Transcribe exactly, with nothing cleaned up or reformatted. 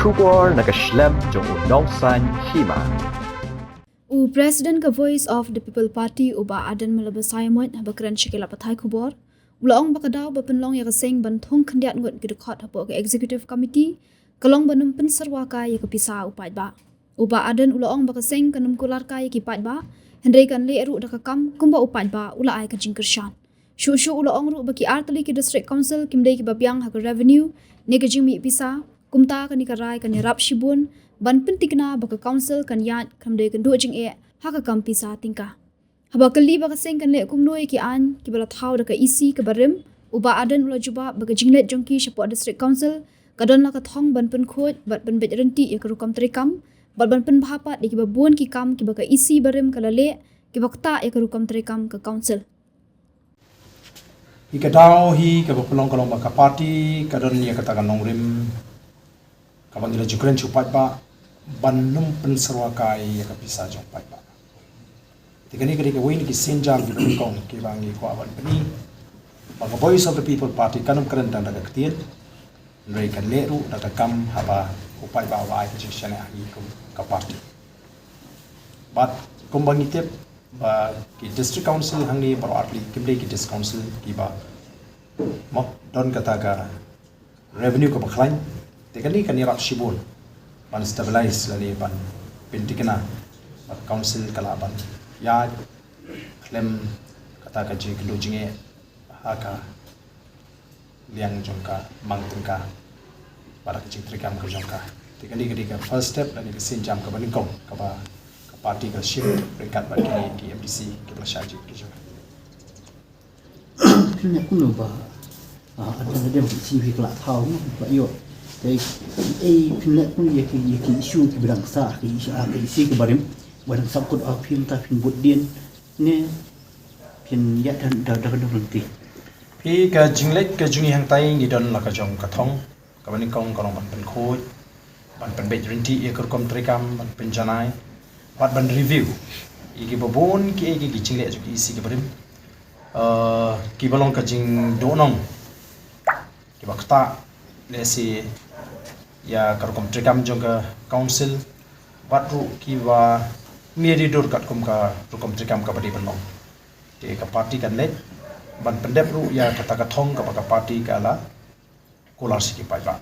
Khubor na ka shlem jong u Nongsaiñ Hima. U President ka Voice of the People Party, u Bah Ardent Miller Basaiawmoit, haba kren sha ki lad pathai khubor, u la ong ba ka daw ba pynlong ïa ka seng ban thung khyndiat ngut ki dkhot hapoh ka Executive Committee ka long ban ym pynsyrwa kai ïa ka pisa u paidbah. U Bah Ardent u la ong ba ka seng kan ym kular kai ïa ki paidbah, hynrei kan leh ruh da ka kam kumba u paidbah u la ai ka jingkyrshan. Shuh shuh u la ong ruh ba ki artylli ki District Council kim dei kiba biang ha ka revenue ne ka jingmih pisa, kumta kane ka rai kan ïarap shibun ban pynthikna ba ka Council kan ïaid khlem dei kynduh jingeh ha ka kam pisa tyngka. Haba kylli ba ka seng kan leh kumno ïa ki aiñ kiba la thaw da ka E C kaba rim, u Bah Ardent u la jubab ba ka jingleit jong ki shapoh District Council ka don la ka thong ban pynkhuid bad pynbeit rynti ïa ka rukom treikam bad ban pynbha pat ïa kiba bun ki kam kiba ka E C barim ka la leh kiba ktah ïa ka rukom treikam ka Council. Hi ka daw hi kaba pynlong ka long ba ka party ka don ïa kata ka nongrim kaba ngi la ju kren sha u paidbah ban ym pynsyrwa kai ïa ka pisa jong u paidbah. Te kane ka dei kawei na ki sienjam kiba nyngkong kiba ngi kwah ban pyni ba ka Voice of the People Party kan ym kren tang da ka ktien, hynrei kan leh ruh da ka kam haba u paidbah u ai ka jingshaniah ha ngi kum ka party. Bad kumba ngi tip ba ki District Council hangne baroh artylli kim dei ki District Council kiba mo don kata ka revenue kaba khlaiñ, te kane kan ïarap shibun ban stabilise lane ban pynthikna ba ka Council ka lah ban ïaid khlem kata ka jingkynduh jingeh ha ka liang jong ka mang tyngka bad ka jingtreikam ka jong ka. Te kane ka dei ka first step lane ka sienjam kaba nyngkong kaba ka party ka shim ryngkat bad kine ki M D C kiba la shah jied ki jong ka. Phin leh kumno ba ah, adon adem ki C V ka la thaw mo ba ïoh. Te ei phin leh kumno ïa ki ïa ki issue kiba dang sah ki issue ah ki issue kiba rim ba dang sah kut ah phin ta phin bud dien ne phin ïa dan da da da rynti. Phi ka jingleit ka jong ngi hangtai ngi don la ka jong ka thong kaba nyngkong ka long ban pynkhuid ban pynbeit rynti ïa ka rukom treikam ban pynjanai bad ban review ïa kiba bun kiei kiei ki jingleh jong ki E C kiba rim. Uh, kiba long ka jingduhnong kiba ktah lehse ïa ka rukom treikam jong ka Council bad ruh kiba mih dur katkum ka rukom treikam kaba dei ban long. Te ka party kan leit ban pyndep ruh ïa kata ka thong kaba ka party ka la kular sha ki paidbah.